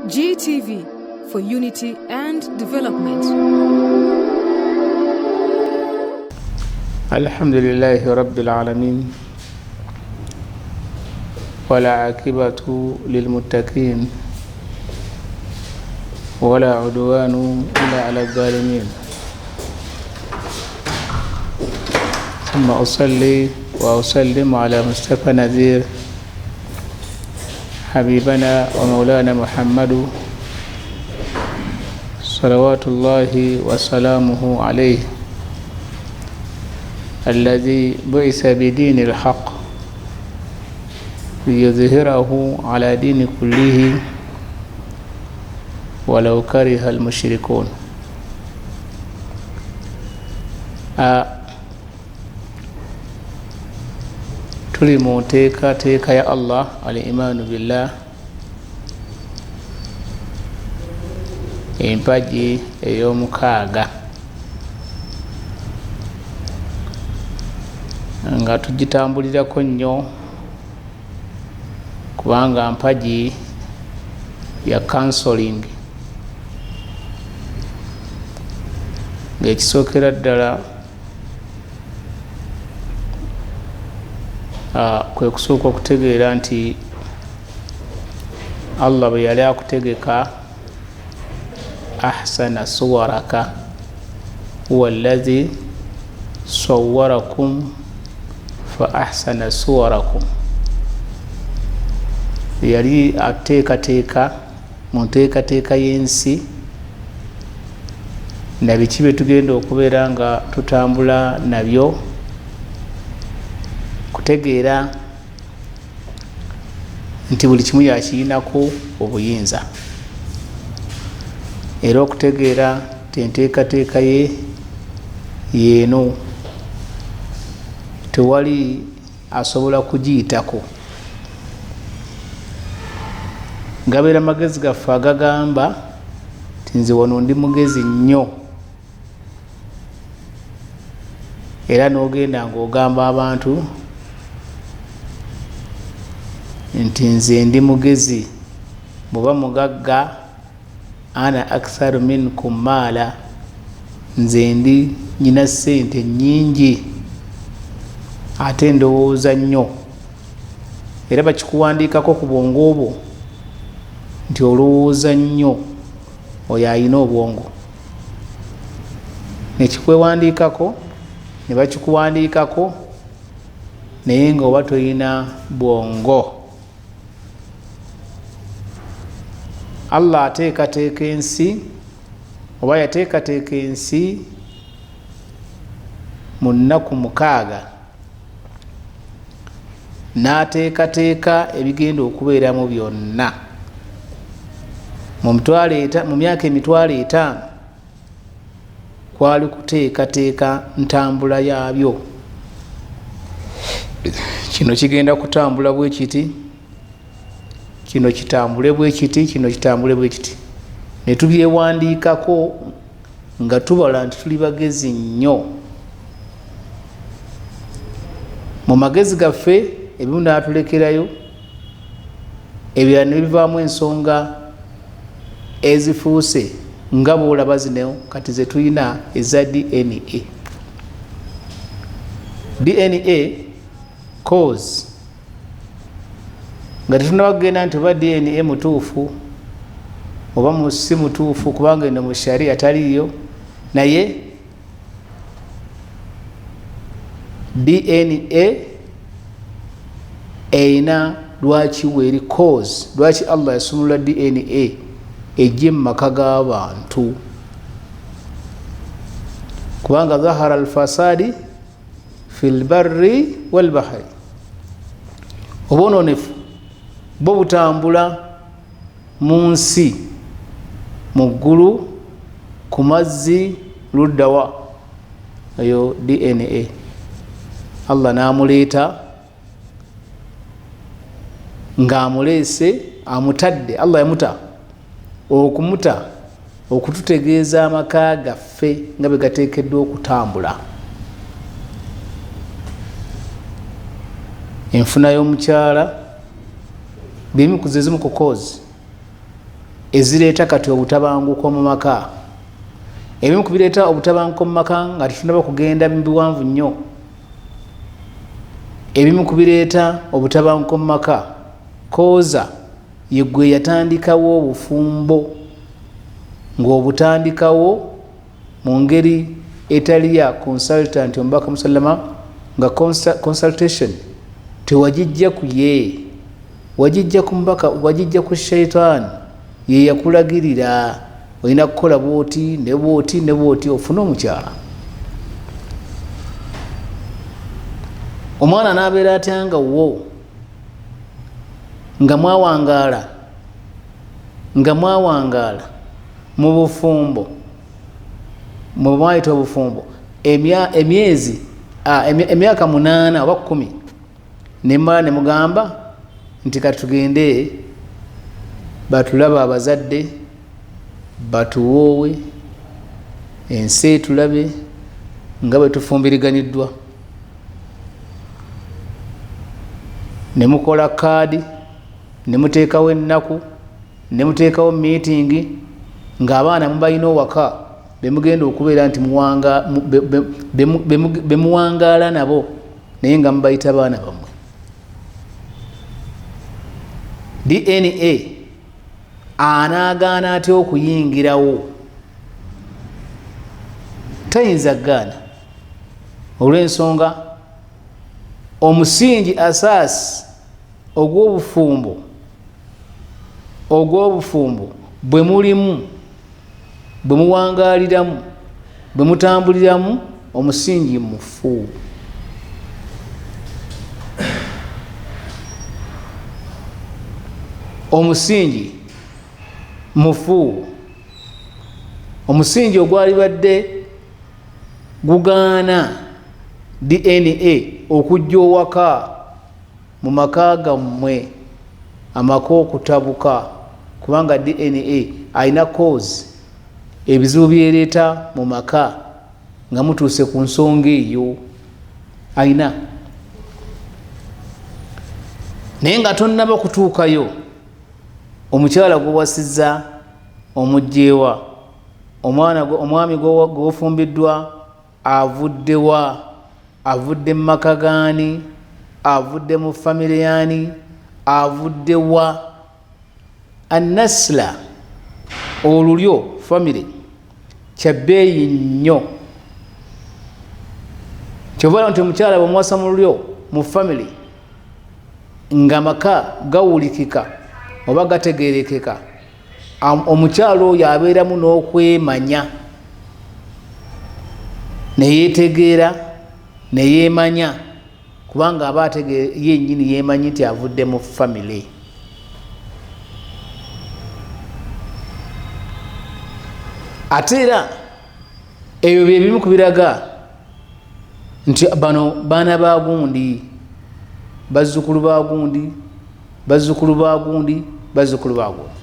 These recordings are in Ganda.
GTV for unity and development. الحمد لله رب العالمين والعاقبة للمتقين ولا عدوان إلا على الظالمين ثم أصلي وأسلم على مصطفى نذير حبيبنا ومولانا محمد صلوات الله وسلامه عليه الذي بعث بدين الحق ليظهره على دين كله ولو كره المشركون. Tuli mu nteekateeka ya Allah, al imaanu billah, empagi ey'omukaaga, nga tugitambulirako nnyo kubanga mpagi ya counseling, ng'ekisookera ddala kwe kusooka okutegeera nti Allah bwe yali akutegeka ahsana suwaraka huwa allazi sawwarakum fa ahsana suwarakum, yali ateekateeka mu nteekateeka y'ensi na biki bye tugenda okubeera nga tutambula nabyo, kutegeera nti buli kimu yakiyinako obuyinza, era okutegeera nti enteekateeka ye yeeno tewali asobola kugiyitako. Gabeera magezi gaffe agagamba nti nze wano ndi mugezi nnyo, era n'ogenda ng'ogamba abantu nti nze ndi mugezi, bw'oba mugagga ana aktharu minkum maala, nze ndi nyina ssente nnyingi ate ndowooza nnyo, era bakikuwandiikako ku bwongo bwo nti olowooza nnyo, oyo ayina obwongo, nekikwewandiikako ne bakikuwandiikako, naye nga oba toyina bwongo. Allah ateekateeka ensi, oba yateekateeka ensi mu nnaku 6, n'ateekateeka ebigenda okubeeramu byonna mu myaka 50,000 kwali kuteekateeka ntambula yaabyo. Kino kigenda kutambula bwe kiti, kino kitambule bwe kiti, kino kitambule bwe kiti, ne tubyewandiikako nga tubala nti tuli bagezi nnyo. Mu magezi gaffe ebimu n'atulekerayo, ebirala ne bivaamu ensonga ezifuuse nga bw'olaba zino kati ze tulina eza DNA. DNA cause nga tetunnaba kugenda nti oba DNA mutuufu oba si mutuufu, kubanga eno mu sharia taliiyo, naye DNA erina lwaki weeri cause, lwaki Allah yasumulula DNA ejje mu maka g'abantu, kubanga zahara alfasadi fil barri wal bahri, obwononefu bwo butambula mu nsi, mu ggulu, ku mazzi, luddawa. Eyo DNA Allah n'amuleeta ng'amuleese, amutadde, Allah yamuta okumuta okututegeeza amaka gaffe nga bwe gateekeddwa okutambula. Enfuna y'omukyala bimu ku zezimu ku cause. Ezireeta kati obutabanguko mu maka, ebimu ku bireeta obutabanguko mu maka nga tetunaba kugenda mu biwanvu nnyo, ebimu ku bireeta obutabanguko mu maka, kooza yegwe yatandikawo obufumbo ng'obutandikawo mu ngeri etali ya consultant omubaka musallama, nga consultation tewagijja ku ye, wagijja ku mubaka, wagijja ku shaitaani, ye yakulagirira olina kukola bwoti ne bwoti ne bwoti ofune omukyala. Omwana n'abeera atya nga wo nga mwawangaala, nga mwawangaala mu bufumbo, mwayita obufumbo emyezi, emyaka 8 oba 10, nemala nemugamba nti katugende batulabe abazadde, batuwoowe, ensi etulabe nga bwe tufumbiriganiddwa. Nemukola kaadi, nemuteekawo ennaku, nemuteekawo miitingi, ng'abaana mubalina owaka bemugenda okubeera nti bemuwangaala nabo, naye nga mubayita baana bammwe. DNA anaagaana atya okuyingirawo? Tayinza gaana, olw'ensonga omusingi asaasi ogw'obufumbo bwe mulimu, bwe muwangaaliramu, bwe mutambuliramu, omusingi mufu. Omusingi mufu, omusingi ogwalibadde gugaana DNA okujja owaka mu maka gammwe, amaka okutabuka, kubanga DNA alina cause ebizibu byereeta mu maka nga mutuuse ku nsonga eyo alina. Naye nga tonnaba kutuukayo, omukyala gwewasizza omugjewa, omwami gwofumbiddwa avuddewa, avudde mu maka gaani, avudde mu famire yaani, avuddewa. Annasla, olulyo, famire kyabbeeyi nnyo. Kyova nti omukyala bwemuwasa mu lulyo, mu famire, nga maka gawulikika oba gategerekeka, omukyala oyo abeeramu n'okwemanya, neyetegeera, neyeemanya, kubanga aba yennyini yeemanyi nti avudde mu famire. Ate era ebyo bye bimu ku biraga nti bano baana ba gundi, bazzukulu ba gundi, bazzukulu ba gundi, bazzukulu ba gundi,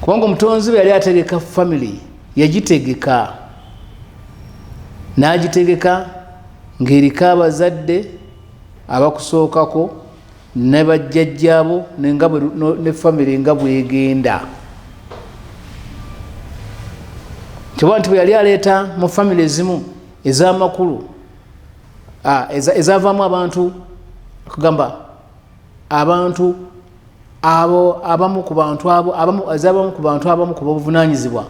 kubanga omutonzi bwe yali ategeka family yagitegeka n'agitegeka ng'eriko abazadde abakusookako ne bajjajjaabo ne family nga bwegenda. Kyoba nti bwe yali aleeta mu family ezimu ez'amakulu, ezavaamu abantu, kugamba abantu abo abamu ku bantu abo abamu, ezabamu ku bantu abamu ku buvunaanyizibwa,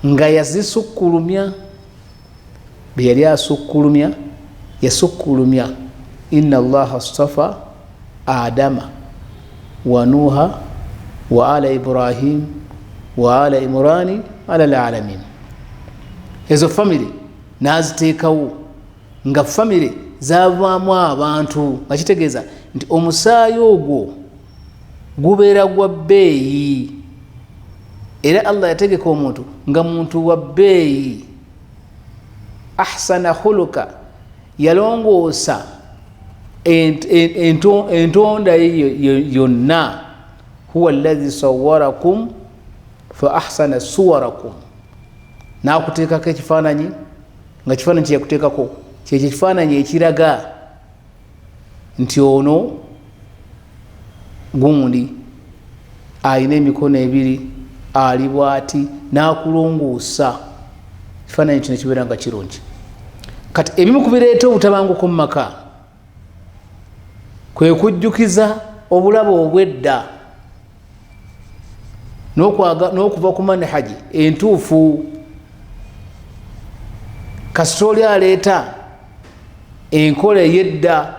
nga yazisukkulumya. Bwe yali asukkulumya, yasukkulumya inna allaha astafa adama wa nuha wa ala ibrahim wa ala imurani ala alalamin. Ezo famire naziteekawo nga famire zavaamu abantu, nga kitegeeza nti omusaayi ogwo gubeera gwa bbeeyi. Era Allah yategeka omuntu nga muntu wa bbeeyi, ahsana khuluka, yalongoosa entonda ye yonna. Huwa alladhi sawwarakum fa ahsana suwarakum, nakuteekako ekifaananyi, nga kifaananyi kyeyakuteekako kyekyo ekifaananyi ekiraga nti ono Gundi alina emikono ebiri, ali bwati, n'akulongoosa. Ekifaananyi kino kibeera nga kirungi. Kati ebimu ku bireeta obutabanguko mu maka kwe kujjukiza obulabo obwedda n'okuva ku manhaji entuufu. Kasita oli aleeta enkola ey'edda,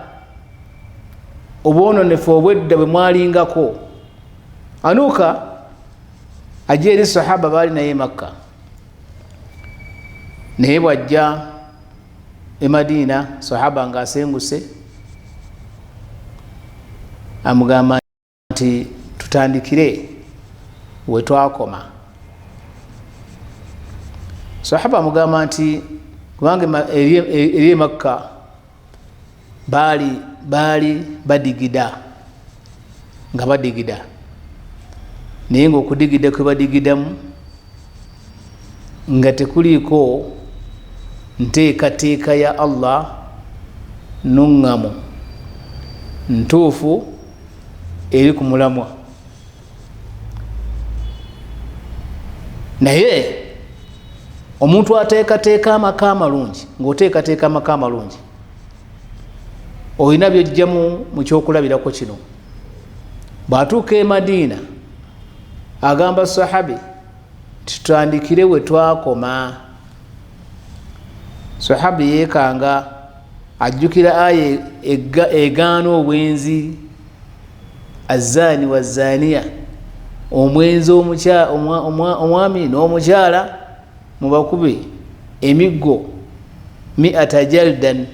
obwononefu obwedda bwe mwalingako. Anuuka ajja eri sahaba baali naye Makka, naye bwajja e Madiina, sahaba nga asenguse, amugamba nti tutandikire wetwakoma. Sahaba amugamba nti kubanga eri Emakka baali badigida nga badigida, naye nga okudigida kwe badigidamu nga tekuliiko nteekateeka ya Allah nuŋŋamu ntuufu eri ku mulamwa. Naye omuntu ateekateeka amaka amalungi, ng'oteekateeka amaka amalungi olina byojjamu mu kyokulabirako kino. Bw'atuuka e Madiina agamba sahabi tutandikire we twakoma. Sahabi yeekanga, ajjukira aya egaana obwenzi, azaani wazaaniya, omwenzi omwami n'omukyala mubakube emiggo miata jaldan,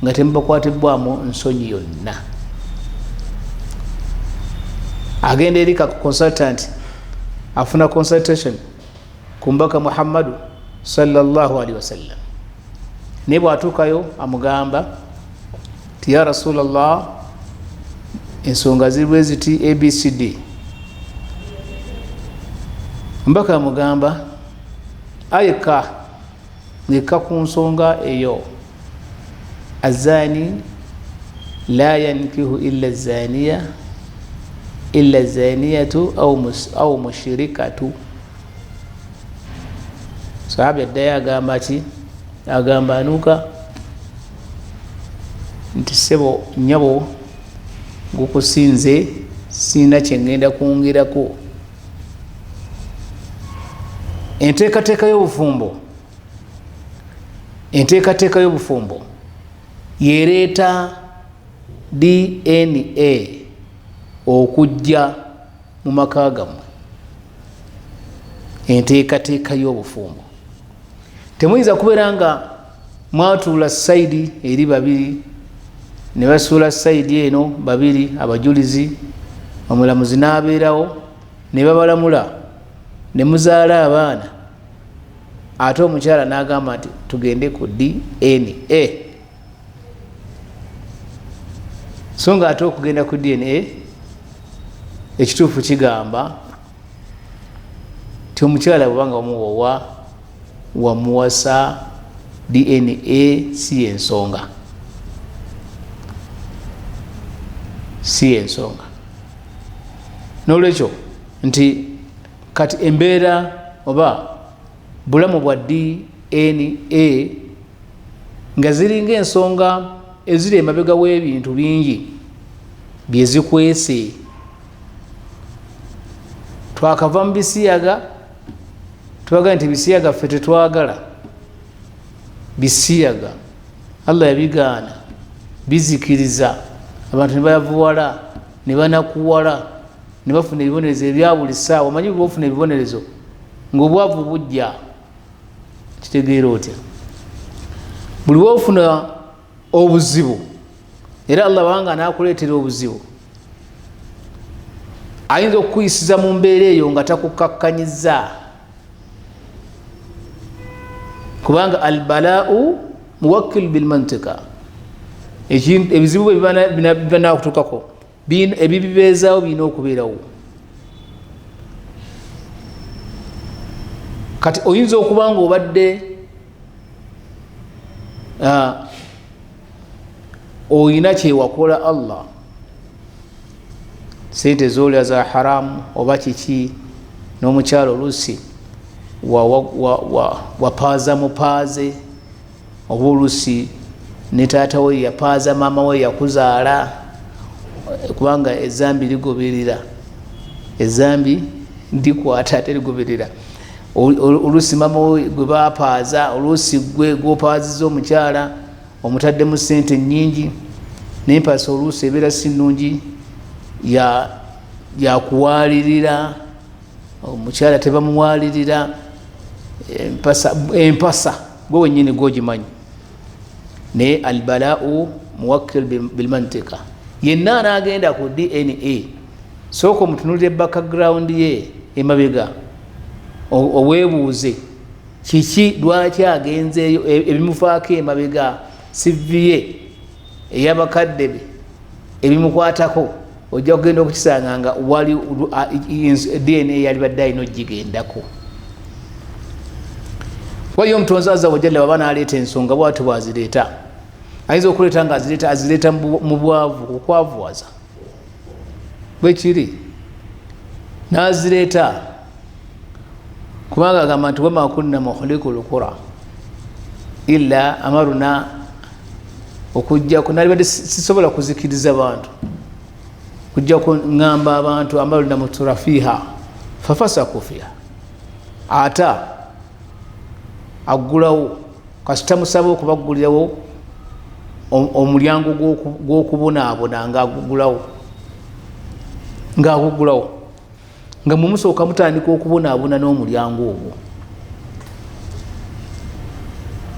nga temubakwatibwamu nsonyi yonna. Agenda eri ka consultant, afuna consultation ku mbaka Muhammadu sallallahu alaihi wasallam. Naye bwatuukayo amugamba ti ya Rasulallah, ensonga ziri bwe ziti abcd. Mbaka amugamba ayeka ngekka ku nsonga eyo, azaani la yankihu illa zaniya illa zaniyatu au mushirikatu. Sahabi addayo agamba ki? Agamba anuuka nti sebo nyabo, gukusinze, sirina kyengenda kwongerako. Enteekateeka y'obufumbo, enteekateeka y'obufumbo yereeta DNA okujja mu maka gammwe. Enteekateeka y'obufumbo, temuyinza kubeera nga mwatuula side eri babiri, ne basuula side eno babiri, abajulizi, omulamuzi n'abeerawo, ne babalamula, ne muzaala abaana, ate omukyala n'agamba nti tugende ku DNA. So nga ate okugenda ku DNA ekituufu kigamba ti omukyala bwebanga wamuwowa wamuwasa, DNA si yensonga, si yensonga. Nolwekyo nti kati embeera oba bulamu bwa DNA nga ziringa ensonga eziri emabega w'ebintu bingi byezikwese. Twakava mu bisiyaga, tubagamba nti bisiyaga ffe tetwagala bisiyaga, Allah yabigaana, bizikiriza abantu ne bayavuwala ne banakuwala ne bafuna ebibonerezo ebya buli ssaawa. Omanyi bwe bafuna ebibonerezo ng'obwavu bujja, kitegeera otya? Buli wofuna obuzibu, era Allah banga nakuleetera obuzibu, ayinza okukuyisiza mu mbeera eyo nga takukakkanyiza, kubanga albalau muwakkil bilmantika. Ebizibu bibanakutukako, ebibibeezaawo birina okubeerawo. Kati oyinza okuba nga obadde oyina kyewakola Allah, Sente zolya za haramu oba kiki? N'omukyalo oluusi wapaaza mupaaze, oba oluusi ne taata we yapaaza maama we yakuzaala, kubanga ezambi ligoberera, ezambi ndikwata ate ligoberera. Oluusi maama we gwe bapaaza, oluusi gwe gwopaaziza omukyala, omutaddemu sente nyingi, nempasa oluusi ebeera si nnungi, yakuwalirira omukyala, tebamuwalirira empasa gwe wenyini gwogimanyi. Naye albalau muwakil bilmantika, yenna anagenda ku DNA, sooka omutunulire background ye emabega, owebuuze kiki, lwaki agenzeeyo, ebimufaako emabega, CV ye eyabakadde be, ebimukwatako, ojja kugenda okukisanga nga wali DNA yalibadde alina ogigendako. Waliyo Omutonzi aza wajalla baba naleeta ensonga bwati bwazireeta, ayinza okuleeta nga azireeta azireeta mu bwavu, okwavuwaza bwekiri nazireeta, kubanga agamba nti wama kunna muhliku lkura illa amaruna, okujjako nalibadde sisobola kuzikiriza bantu kujjako ŋŋamba abantu, amaruna muturafiha fafasaku fiha, ata aggulawo kasita musaba okubaggulirawo omulyango gw'okubonaabona, ngaaguggulawo ngaaguggulawo nga mumusooka mutandika okubonaabona n'omulyango ogwo.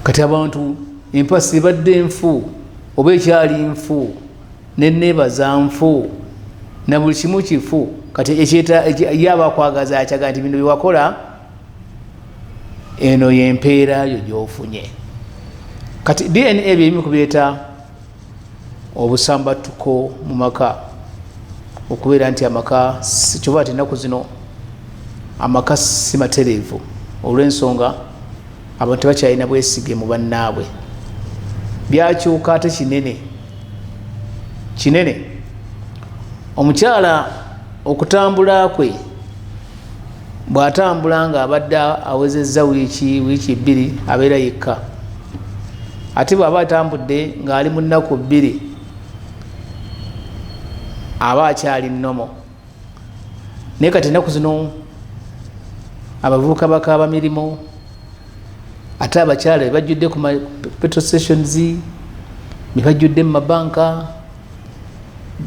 Kati abantu empasi ebadde nfu oba ekyali nfu, nenebaza nfu, na buli kimu kifu. Kati ye aba akwagaza akyaga nti bino byewakola, eno yempeera yo gyofunye. Kati DNA byebimu kubireeta obusambatuko mu maka, okubeera nti amaka kyoba ti ennaku zino amaka si matereevu, olw'ensonga abantu tebakyalina bwesige mu bannaabwe. Byakyuka ate kinene kinene. Omukyala okutambula kwe, bw'atambula nga abadde awezezza wiiki, wiiki 2, abeera yekka. Ate bw'aba atambudde ng'ali mu nnaku 2, aba akyali nnomo. Naye kati ennaku zino abavubuka bakaaba mirimu, ate abakyala bebajjudde ku petrol stations, bebajjudde mu mabanka,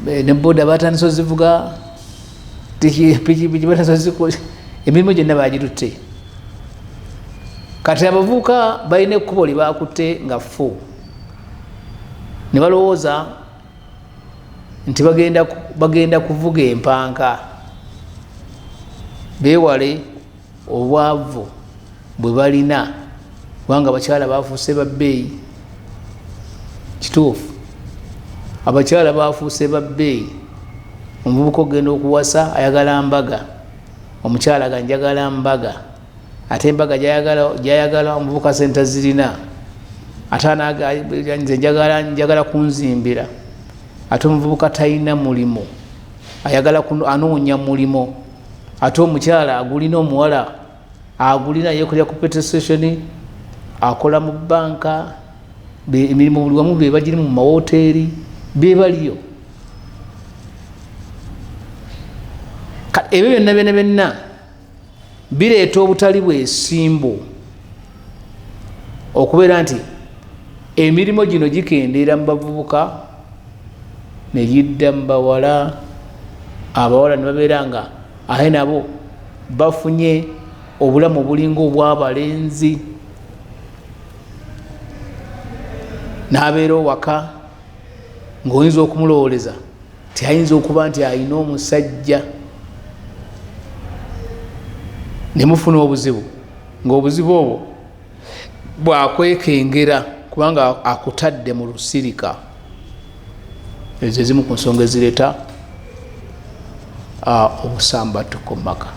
ne boda batandise ozivuga, pikipiki batandise, emirimu gyonna bagitutte. Kati abavubuka balina ekkubo lye bakutte nga ffu, ne balowooza nti bagenda kuvuga empanka bewale obwavu bwe balina, kubanga abakyala bafuuse babbeeyi. Kituufu, abakyala bafuuse babbeeyi. Omuvubuka ogenda okuwasa ayagala mbaga, omukyala ga njagala mbaga, ate embaga gyayagala omuvubuka sente zirina, ate nze njagala kunzimbira, ate omuvubuka talina mulimu, ayagala anoonya mulimu, ate omukyala agulina, omuwala agulina, yekolera ku petrol station, akola mu banka, emirimu buli wamu bebagiri, mu mawoteeri bebaliyo. Ebyo byonna byonna byonna bireeta obutali bwesimbu, okubeera nti emirimu gino gikendeera mu bavubuka negidda mu bawala, abawala ne babeera nga ate nabo bafunye obulamu obulinga obw'abalenzi, n'abeera owaka ng'oyinza okumulowoleza ti ayinza okuba nti alina omusajja, nemufuna obuzibu, ng'obuzibu obwo bwakwekengera kubanga akutadde mu lusirika. Ezo ezimu ku nsonga ezireeta obusambatuko mu maka.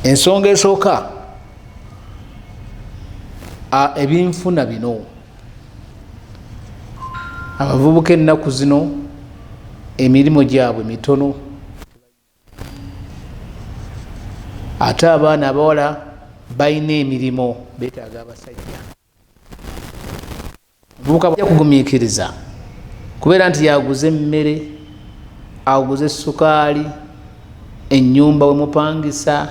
Ensonga esooka, ebinfuna bino, abavubuka ennaku zino Emirimu gyabwe mitono, ate abaana abawala balina emirimu, betaaga abasajja. Omuvubuka bwajja kugumiikiriza kubeera nti yaguze emmere, aguze sukaali, ennyumba wemupangisa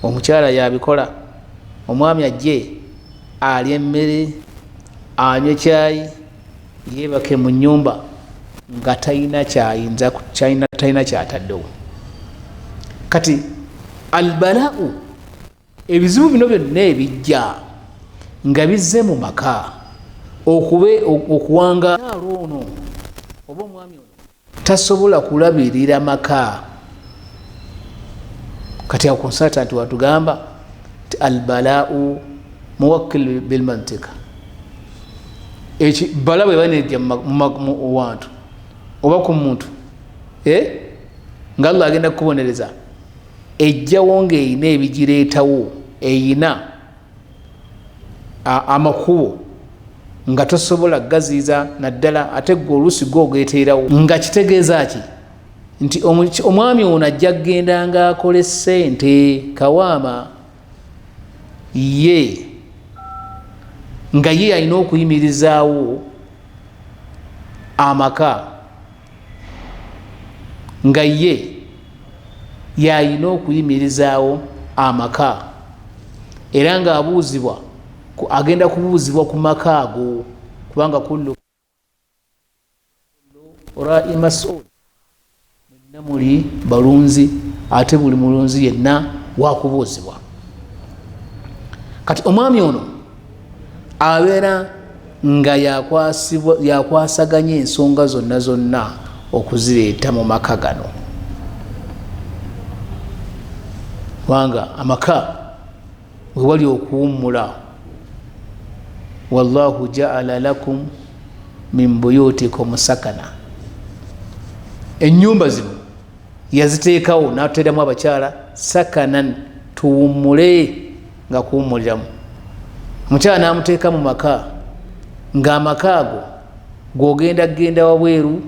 omukyala yabikola, omwami ajje alye emmere, anywe kyayi, yebake mu nyumba nga talina kyayinza, talina kyataddewo. Kati albalau, ebizibu bino byonna ebijja nga bizze mu maka okube okuwanga ono oba omwami ono tasobola kulabirira maka. Kati awo consultant watugamba nti albalau muwakkil bilmantika, eki bala bwe banejja mu wantu oba ku muntu, nga Allah agenda kukubonereza, ejjawo ng'erina ebigireetawo, eyina amakubo nga tosobola kugaziiza, naddala ate gwe oluusi gwe ogeteerawo. Nga kitegeeza ki? Nti omwami ono ajja kugenda ng'akola essente kawaama, ye nga ye alina okuyimirizaawo amaka, nga ye yalina okuyimirizaawo amaka, era ng'abuuzibwa, agenda kubuuzibwa ku maka ago, kubanga kullu rai masul, mwenna muli balunzi, ate buli mulunzi yenna wakubuuzibwa. Kati omwami ono abeera nga yakwasaganya ensonga zonna zonna okuzireeta mu maka gano, kubanga amaka wewali okuwummula. Wallahu jaala lakum min buyutikum sakana, ennyumba zino yaziteekawo natuteeramu abakyala sakanan, tuwummule nga kuwummuliramu. Omukyala namuteeka mu maka, ng'amaka ago gwogenda kugenda wabweru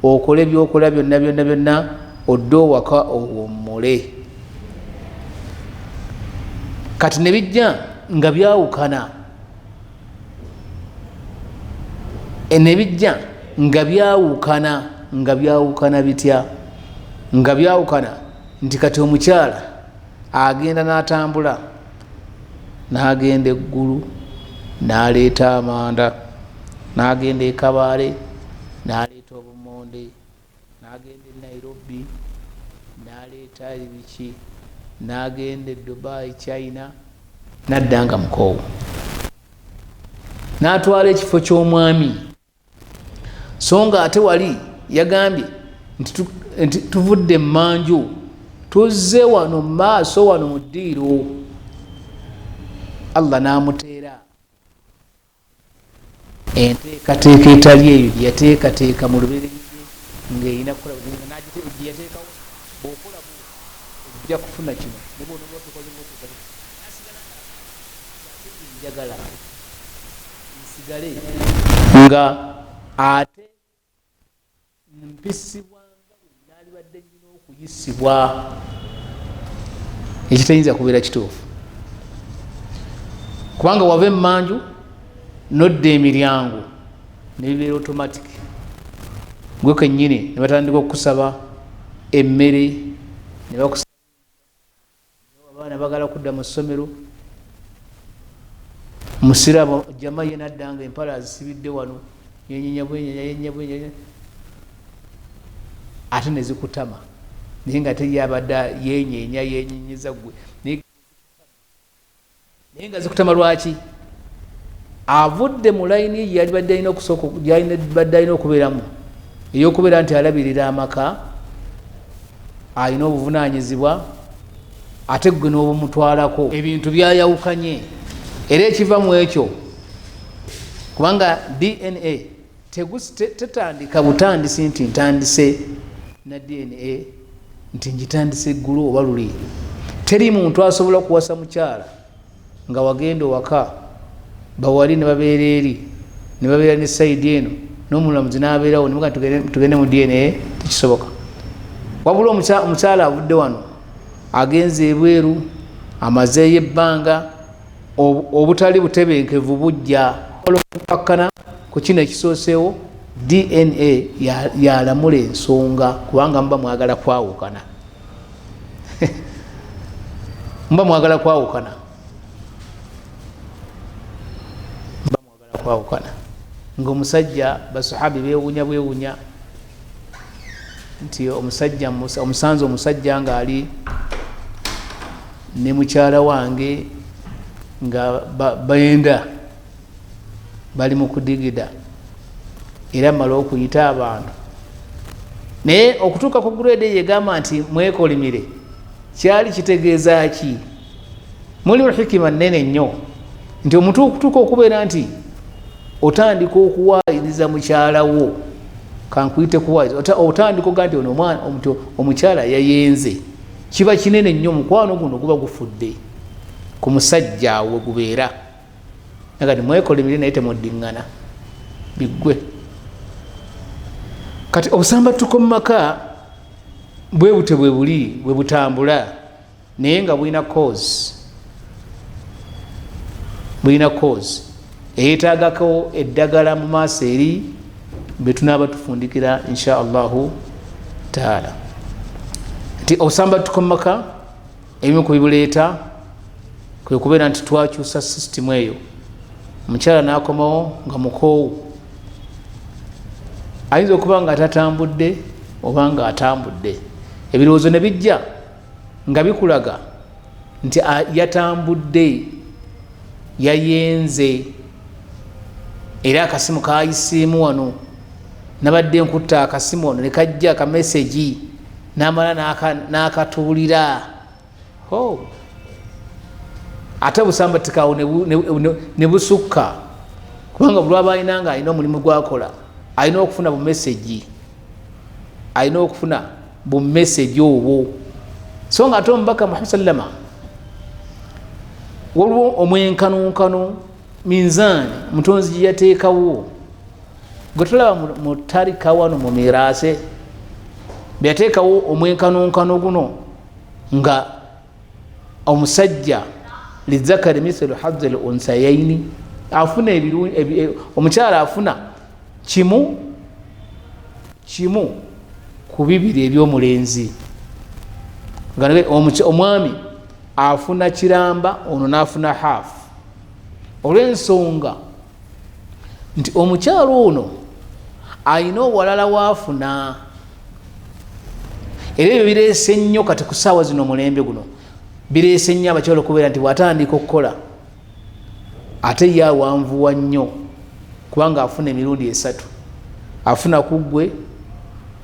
okole byokola byonna byonna byonna, odde owaka owummule. Kati nebijja nga byawukana, nebijja nga byawukana, nga byawukana bitya? Nga byawukana nti kati omukyala agenda n'atambula n'agenda eggulu n'aleeta amanda, n'agenda e Kabaale n'aleeta obumonde, n'agenda e Nairobi n'aleeta ebiki, n'agenda e Dubai, China, n'adda nga mukoowu, n'atwala ekifo ky'omwami. So nga ate wali yagambye nti tuvudde emmanju tuzze wano mu maaso wano mu ddiiro. Allah n'amuteera enteekateeka etali eyo gye yateekateeka mu lubereberye ng'erina kukola gye yateekawo, bw'okola ojja kufuna kino, ne bw'onoba otukoze bw'otukoze, nasigala nga njagala nsigale nga ate mpisibwa nga bwe naalibadde nnina okuyisibwa, ekitayinza kubeera kituufu, kubanga wava emmanju nodda emiryango nebibeera automatic, gwe kennyini ne batandika okukusaba emmere, ne bakusaba abaana bagala kudda mu ssomero, musiraamu jama ye nadda nga empala azisibidde wano, yenyenya bwenyenya, yenyenya bwenyenya, ate nezikutama, naye nga teri abadde yenyenya, yenyenyeza gwe, naye nga zikutama. Lwaki? Avudde mu layini ye yalibadde alina okusooka, gyalibadde alina okubeeramu, ey'okubeera nti alabirira amaka, alina obuvunanyizibwa, ate gwe n'obumutwalako. Ebintu byayawukanye, era ekiva mu ekyo, kubanga DNA tetandika butandisi nti ntandise na DNA nti ngitandise eggulu oba luli. Teri muntu asobola kuwasa mukyala nga wagenda owaka bawali ne babeera eri, ne babeera ne sayidi eno, N'omulamuzi n'abeerawo nemuga tugende mu DNA, tekisoboka. Wabula omukyala avudde wano agenze ebweru, amazeeyo ebbanga, obutali butebenkevu bujja okukakkana ku kino ekisooseewo. DNA yalamula ensonga, kubanga muba mwagala kwawukana, muba mwagala kwawukana, muba mwagala kwawukana. Ngaomusajja, basahabi bewunya bwewunya nti omusajja omusanze, omusajja ngaali ne mukyala wange nga benda bali mu kudigida, era mala okuyita abantu. Naye okutuuka ku grade eyo egamba nti mwekolimire, kyali kitegeeza ki? Mulimu hikima nene nnyo nti omuntu okutuuka okubeera nti otandika okuwaayiriza mukyala wo, kankuyite kuwaayiriza, otandika oga nti ono omwana omukyala yayenze, kiba kinene nnyo. Omukwano guno guba gufudde ku musajja awo we gubeera. Kati mwekolimire naye temuddiŋŋana, biggwe. Kati obusambattuko mu maka bwe bute bwe buli bwe butambula, naye nga bulina cause, bulina cause eyetaagako eddagala mu maaso eri bwe tunaaba tufundikira insha Allahu taala. Nti obusambattuko mu maka, ebimu ku bibuleeta kwe kubeera nti twakyusa sisitimu eyo. Omukyala n'akomawo nga mukoowu, ayinza okuba nga tatambudde oba nga atambudde, ebirowoozo ne bijja nga bikulaga nti yatambudde, yayenze, era akasimu kayiseemu wano, nabadde nkutta akasimu wano nekajja akamesegi, namala n'akatuulira. Ate obusambatikawo ne busukka, kubanga bulwaba alina nga alina omulimu gwakola, alina okufuna bumesegi, alina okufuna bumesegi obwo. So nga ate omubaka Muhammad sallama, waliwo omwenkanonkano, minzaani mutonzi gye yateekawo gwe tulaba mu tarika wano mu miraase, byeyateekawo omwenkanonkano guno nga omusajja lizakari mithlu hadhi l unsayaini, afuna omukyala afuna kimu kimu ku bibiri ebyomulenzi, omwami afuna kiramba, ono n'afuna haafu, olw'ensonga nti omukyalo ono alina owalala waafuna. Era ebyo bireese nnyo kati ku saawa zino, omulembe guno bireese nnyo abakyala okubeera nti bw'atandika okukola ate ye awanvuwa nnyo, kubanga afuna emirundi esatu: afuna ku ggwe,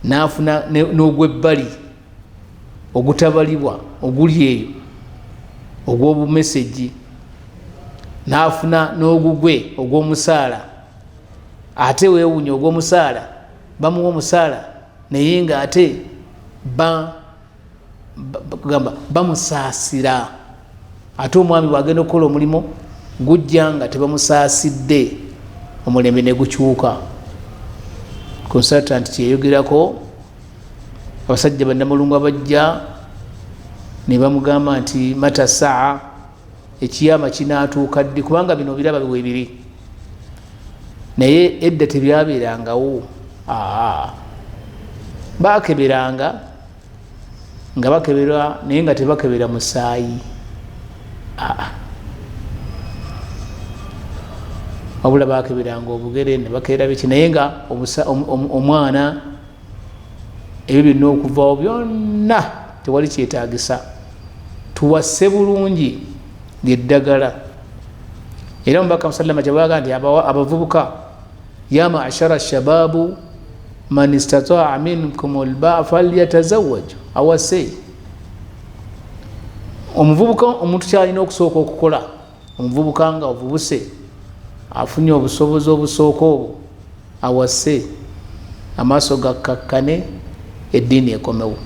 n'afuna n'ogwebbali ogutabalibwa oguli eyo ogw'obumesegi, n'afuna n'ogugwe ogw'omusaala. Ate weewunya ogw'omusaala, bamuwa omusaala naye nga ate kugamba bamusaasira. Ate omwami bwagenda okukola omulimu gujja nga tebamusaasidde, omulembe ne gukyuka. Consultant kyeyogerako, abasajja bannamulungu abajja ne bamugamba nti mata saa, ekiyama kinaatuuka ddi? Kubanga bino biraba webiri, naye edda tebyabeerangawo. Bakeberanga nga bakebera, naye nga tebakebera musaayi, wabula bakeberanga obugere ne bakebera biki, naye nga omwana ebyo byonna okuvawo byonna tewali kyetagisa. Tuwase bulungi lyeddagala. Era omubaka musallama kyebaga nti abavubuka, ya mashara shababu man istataa minkum lbaa falyatazawaj, awase. Omuvubuka, omuntu kyalina okusooka okukola, omuvubuka nga ovubuse afunye obusobozi obusooka obwo, awase, amaaso gakkakkane, eddiini ekomewo.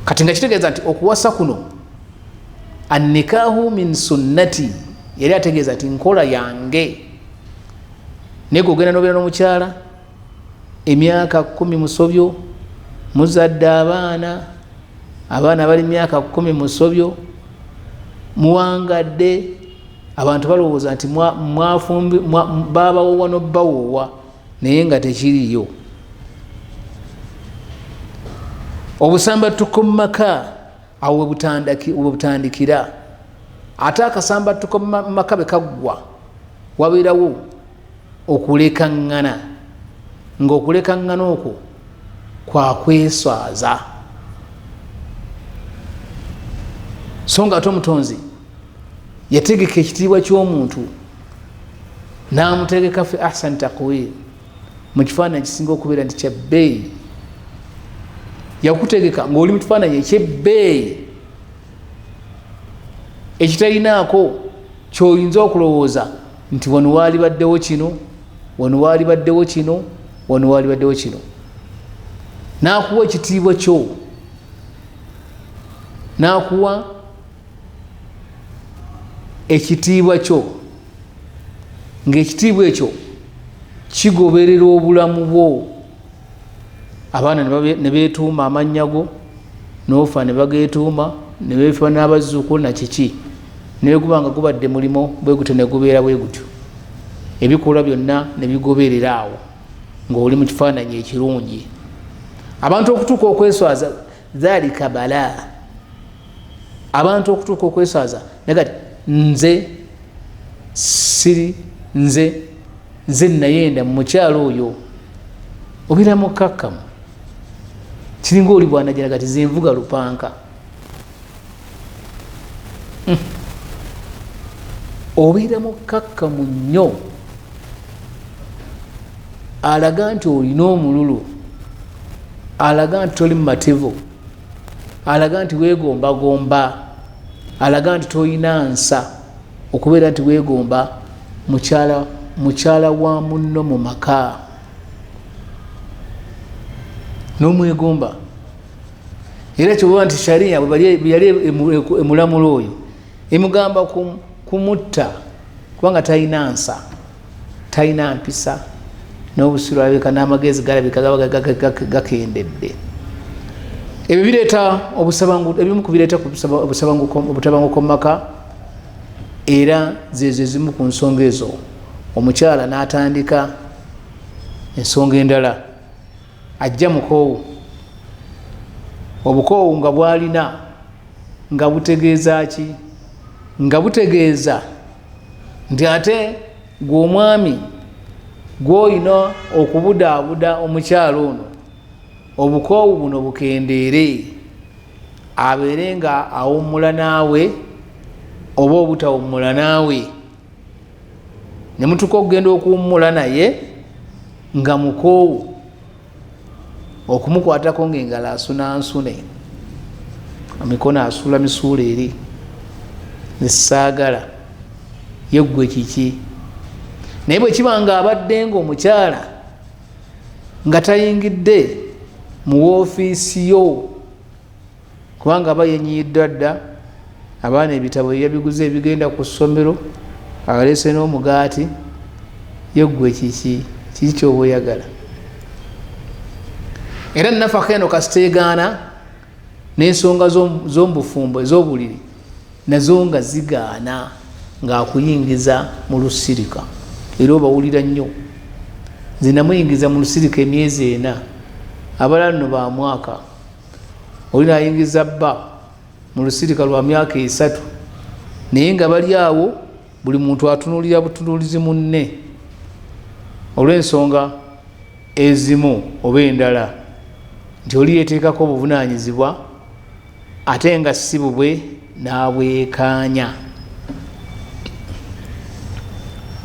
Kati nga kitegeeza nti okuwasa kuno, annikahu min sunnati, yali ategeeza nti nkola yange. Naye gwe ogenda nobeera n'omukyala emyaka 10 musobyo, muzadde abaana, abaana bali myaka 10 musobyo, muwangadde, abantu balowooza nti babawowa nobbawoowa, naye nga tekiriyo. Obusambattuko mu maka awo webutandikira. Ate akasambattuko mu maka bwe kaggwa, wabeerawo okulekaŋŋana, ng'okulekaŋŋana okwo kwakweswaza. So nga ate Omutonzi yategeka ekitiibwa ky'omuntu n'amutegeka fi ahsani taqwim, mu kifaananyi kisinga okubeera nti kyabbeeyi. Yakutegeka ng'oli mu kifaananyi ekyebbeeyi ekitalinaako kyoyinza okulowooza nti wano waali baddewo kino, wano waali baddewo kino, wano waali baddewo kino. N'akuwa ekitiibwa kyo, n'akuwa ekitiibwa kyo, ng'ekitiibwa ekyo kigoberera obulamu bwo. Abaana ne beetuuma amannya go, n'ofa ne bageetuuma, ne beefa n'abazzukulu na kiki, naye guba nga gubadde mulimo bwe gutyo ne gubeera bwe gutyo, ebikolwa byonna ne bigoberera awo ng'oli mu kifaananyi ekirungi. Abantu okutuuka okweswaza, dhalika bala. Abantu okutuuka okweswaza nagati nze siri nze, nze nayenda mu mukyalo oyo, obeera mukakkamu, kiringa oli bwanajira kati zenvuga lupanka. Obeera mukakkamu nnyo, alaga nti olina omululu, alaga nti toli mumativu, alaga nti weegombagomba, alaga nti tolina nsa okubeera nti weegomba mukyala wa munno mu maka n'omwegomba. Era kyoba nti sharia bwe yali emulamula oyo emugamba kumutta, kubanga talina nsa, talina mpisa, n'obusiru alabika n'amagezi galabika gaba gakendedde. Ebyo bireeta obusabangu, ebimu ku bireeta obutabanguko mu maka. Era zezo ezimu ku nsonga ezo. Omukyala n'atandika ensonga endala, ajja mukoowu, obukoowu nga bwalina nga butegeeza ki? Nga butegeeza nti ate gwe omwami gw'olina okubudaabuda omukyala ono, obukoowu buno bukendeere, abeere nga awummula naawe oba obutawummula naawe, ne mutuuka okugenda okuwummula naye nga mukoowu, okumukwatako ng'engalo asunansune, emikono asuula misuula eri nesaagala yeggwe kiki. Naye bwe kiba nga abadde nga omukyala nga tayingidde mu woofiisi yo, kubanga aba yenyiyiddwa dda, abaana ebitabo yabiguze ebigenda ku ssomero, aleese n'omugaati, yeggwe kiki kiki kyoba oyagala? Era nafaka eno kasiteegaana n'ensonga z'omubufumbo ez'obuliri nazo nga zigaana, ng'akuyingiza mu lusirika. Era obawulira nnyo, nze namuyingiza mu lusirika emyezi 4, abalala nno ba mwaka. Oli nayingiza bba mu lusirika lwa myaka 3, naye nga bali awo buli muntu atunuulira butunuulizi munne olw'ensonga ezimu oba endala, nti oli yeteekako obuvunaanyizibwa ate nga si bubwe n'abwekaanya.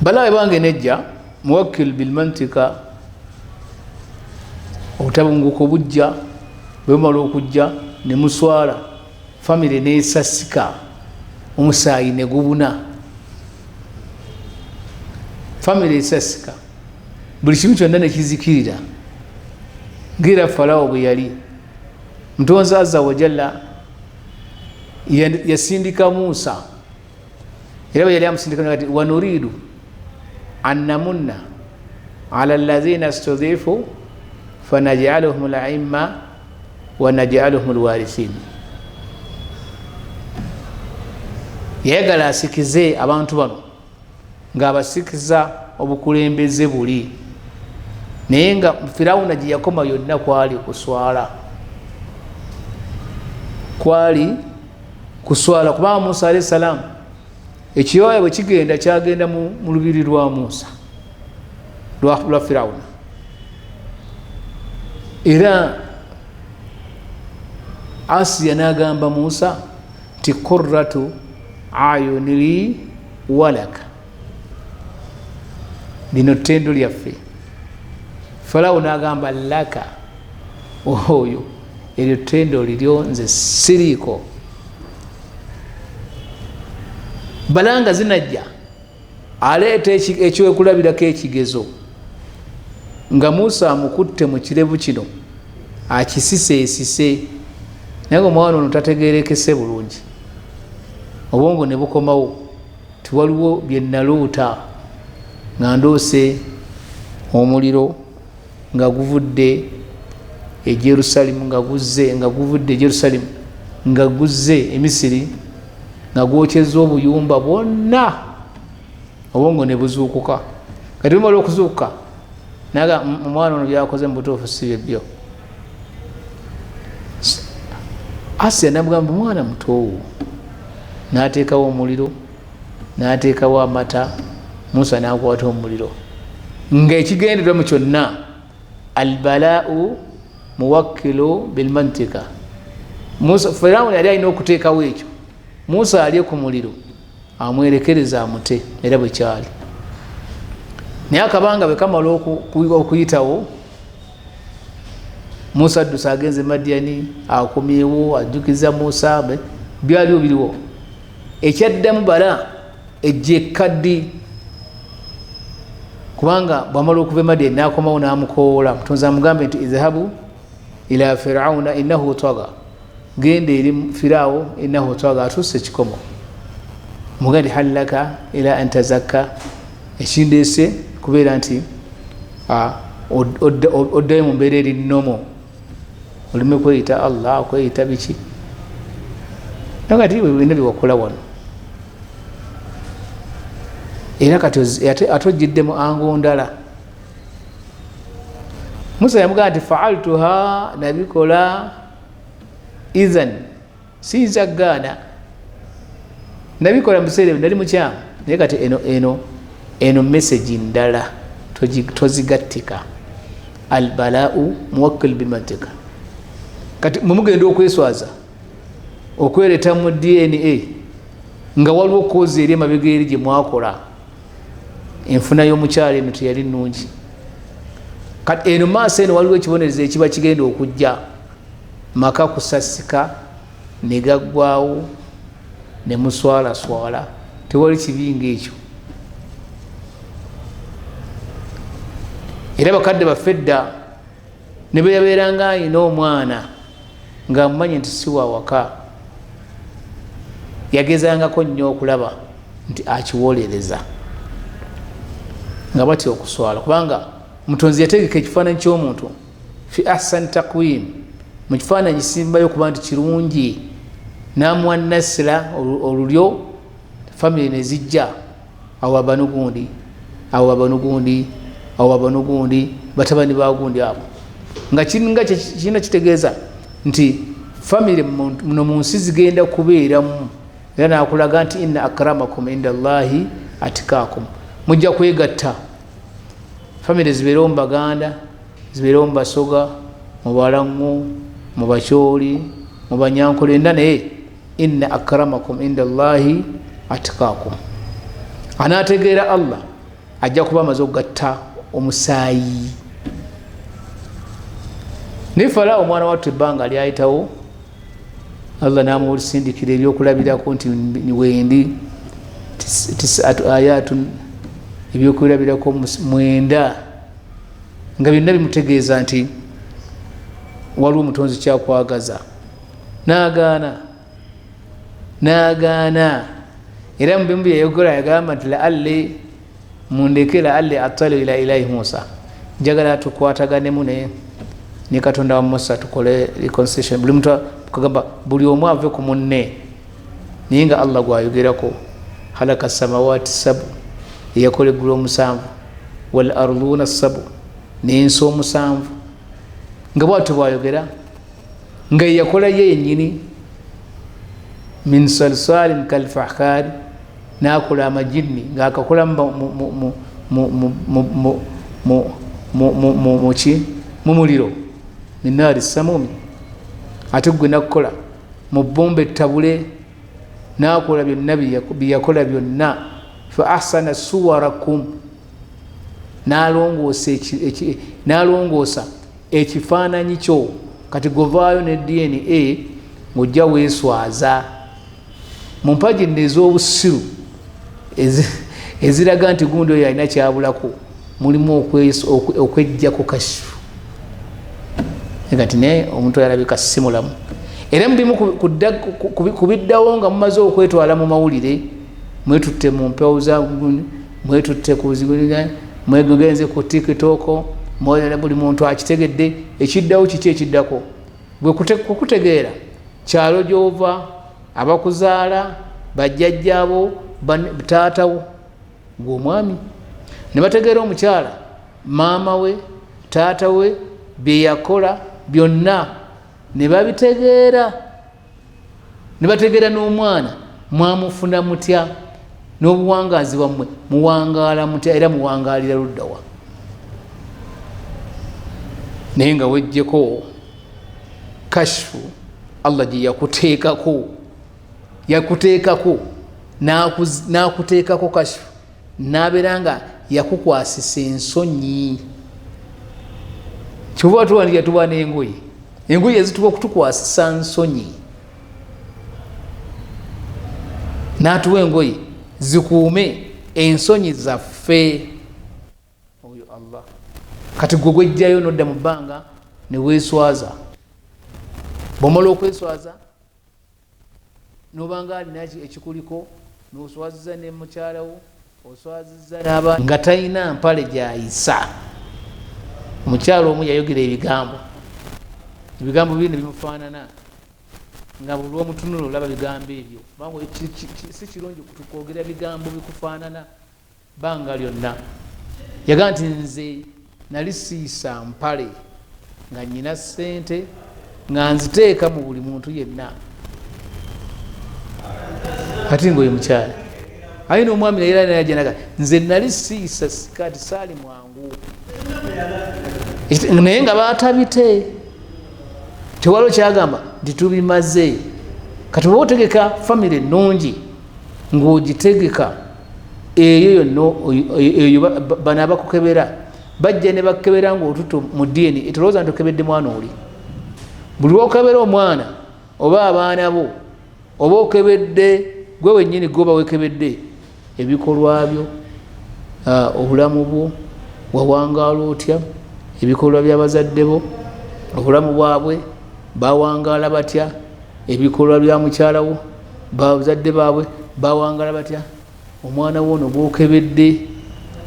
Balaawe bange nejja muwakkil bilmantika, obutabunguko bujja, bwe bumala okujja ne muswala, famire nesasika, omusaayi ne gubuna, famire esasika, buli kimu kyonna nekizikirira, ngaera Falawo bwe yali. Mutonzi azza wajalla yasindika Musa, era bwe yali amusindika ati wanuridu an namunna Ala lazina studifu fanajaluhum laimma wanajaluhum lwarithin. Yayagala asikize abantu bano ng'abasikiza obukulembeze buli, naye nga Firawuna gye yakoma yonna kwali kuswala, kwali kuswala, kubanga Musa alayhi salamu ekiyoya bwe kigenda kyagenda mu lubiri lwa Musa lwa Firawuna. Era Asiya n'agamba Musa nti qurratu ayuni walaka, lino ttendo lyaffe. Falawo n'agamba laka, oyo eryo ttendo liryo, nze siriiko. Balanga zinajja aleeta ekyokulabirako ekigezo nga Musa amukutte mu kirevu kino akisiseesise, naye nga omwana ono tategerekese bulungi, obwongo ne bukomawo tiwaliwo bye naloota nga ndoose omuliro nga guvudde e Jerusalemu, nga guzze, nga guvudde e Jerusalemu nga guzze e Misiri, nga gwokyezza obuyumba bwonna, obwongo ne buzuukuka. Kati bumala okuzuukuka naga omwana ono byakoze mu butuufu si byebyo. Asiya namugamba omwana mutoowo, n'ateekawo omuliro, n'ateekawo amata, Musa n'akwata omuliro, ng'ekigendererwa mu kyonna albalau muwakkilu bilmantika. Musa Firawuni yali alina okuteekawo ekyo, Musa alye ku muliro amwerekereza amute, era bwe kyali. Naye akabanga bwe kamala okuyitawo, Musa addusa agenze Madiani, akomyewo ajjukiza Musa byaliwo biriwo. Ekyaddamu bala ejja ekkaddi, kubanga bwamala okuva e Madiani n'akomawo n'amukoola, Mutonzi amugambe nti idhabu ila Firauna innahu taga, genda eri Firawo innahu taga, atuuse ekikomo, mugambe nti hal laka ila an tazakka, ekindeese kubeera nti oddayo mu mbeera eri nnomo, oleme kweyita Allah, kweyita biki, kati bina byewakola wano. Era kati ate ojjiddemu ango ndala. Musa yamugamba nti faaltuha, nabikola ithan, siyinza kugaana, nabikola mu biseera ebyo nali mukyamu, naye kati eno message ndala, tozigattika. Albalau muwakkil bimantika. Kati mwe mugenda okweswaza okwereta mu DNA nga waliwo kozi eri emabega eri gye mwakola, enfuna y'omukyala eno teyali nnungi. Kati eno maaso eno waliwo ekibonerezo ekiba kigenda okujja, maka kusasika ne gaggwawo ne muswalaswala, tewali kibi ng'ekyo. Era bakadde baffe dda ne bwe yabeeranga alina omwana ng'amumanyi nti si wa waka, yagezangako nnyo okulaba nti akiwolereza, nga batya okuswala, kubanga Mutonzi yategeka ekifaananyi ky'omuntu fi ahsani taqwim, mu kifaananyi kisimbayo okuba nti kirungi, n'amuwa nasila olulyo, famire nezijja, awo abanu gundi, awo abanu gundi, awo abanu gundi, batabani ba gundi abo, nga kiringa kirina kitegeeza nti famire muno mu nsi zigenda kubeeramu. Era nakulaga nti inna akramakum inda Allahi atikakum, mujja kwegatta famire zibeerewo mu Baganda, zibeerewo mu Basoga, mu Balaŋŋu, mu Bakyoli, mu Banyankole enda, naye inna akramakum inda Allahi atikakum. Anaategeera Allah ajja kuba amaze okugatta omusaayi. Naye Falaawo omwana wattu ebbanga lyayitawo, Allah n'amusindikira ebyokulabirako nti wendi tisatu ayatun, ebyokulabirako 9, nga byonna bimutegeeza nti waliwo omutonzi kyakwagaza. N'agaana, n'agaana. Era mu bimu byeyayogera yagamba nti laalli mundeke, laalli attaliu ila ilahi Musa, Njagala tukwataganemu ne Katonda wa Musa, tukole reconciliation. Buli muntu kugamba, buli omu ave ku munne, naye nga Allah gwayogerako, halaka samawati sabu, eyakola eggulu omusanvu, wal arduna sabu, n'ensi omusanvu, nga bwatyo bwayogera, nga yeyakola ye yennyini, min salsalin kalfahari, nakola amajinni ngaakakola muki, mu muliro, min naari samumi, ate gwe nakukola mu bbumba ettabule, nakola byonna byeyakola byonna, fa ahsana suwarakum, nalongoosa ekifaananyi kyo. Kati govaayo ne DNA ng'ojja weeswaza mu mpagi nno ez'obusiru eziraga nti gundi oyo alina kyabulako, mulimu okwejjako kashifu kati naye omuntu oyo alabika si mulamu. Era mubimu kubiddawo nga mumaze okwetwala mu mawulire, mwetutte mu mpewo za gundi, mwetutte ku mwegenze ku TikTok, buli muntu akitegedde. Ekiddawo kiki? Ekiddako gwe kukutegeera kyalo gy'ova, abakuzaala, bajjajjaabo, taatawo, gwe omwami, ne bategeera omukyala, maama we, taata we, bye yakola byonna ne babitegeera, ne bategeera n'omwana mwamufuna mutya, n'obuwangaazi bwammwe muwangaala mutya, era muwangaalira luddawa. Naye nga wejjeko kashfu Allah gye yakuteekako, yakuteekako n'akuteekako kashfu, n'abeera nga yakukwasisa ensonyi. Kyova tuwandika tuba n'engoye, engoye ezituba okutukwasisa nsonyi, n'atuwa engoye zikuume ensonyi zaffe. Oyo Allah. Kati gwe gwejjayo nodda mu bbanga ne weeswaza. Bw'omala okweswaza nobanga alina ekikuliko, noswaziza ne mukyalawo, oswaziza n'aba nga talina mpale gyayisa. Omukyalo omu yayogera ebigambo, ebigambo biri ne bimufaanana, nga buli lwomutunula olaba bigambo ebyo, kubanga si kirungi kwogera bigambo bikufaanana bbanga lyonna. Yagamba nti nze nali siisa mpale nga nyina ssente nga nziteeka mu buli muntu yenna, kati nga oyo mukyala aye n'omwami naye era naye naga nze nali siisa sikaati, saali mwangu, naye nga batabite tewaliwo kyagamba nti tubimaze. Kati oba otegeka famire ennungi ng'ogitegeka eyo yonna, eyo bano abakukebera bajja ne bakukebera ng'otutte mu DNA, tolowooza nti okebedde mwana oli. Buli lwokebera omwana oba abaana bo, oba okebedde gwe wennyini, gwe oba wekebedde ebikolwa byo, obulamu bwo, wawangaala otya, ebikolwa by'abazadde bo, obulamu bwabwe bawangaala batya, ebikolwa bya mukyala wo, bazadde baabwe bawangaala batya, omwana wo ono gwokebedde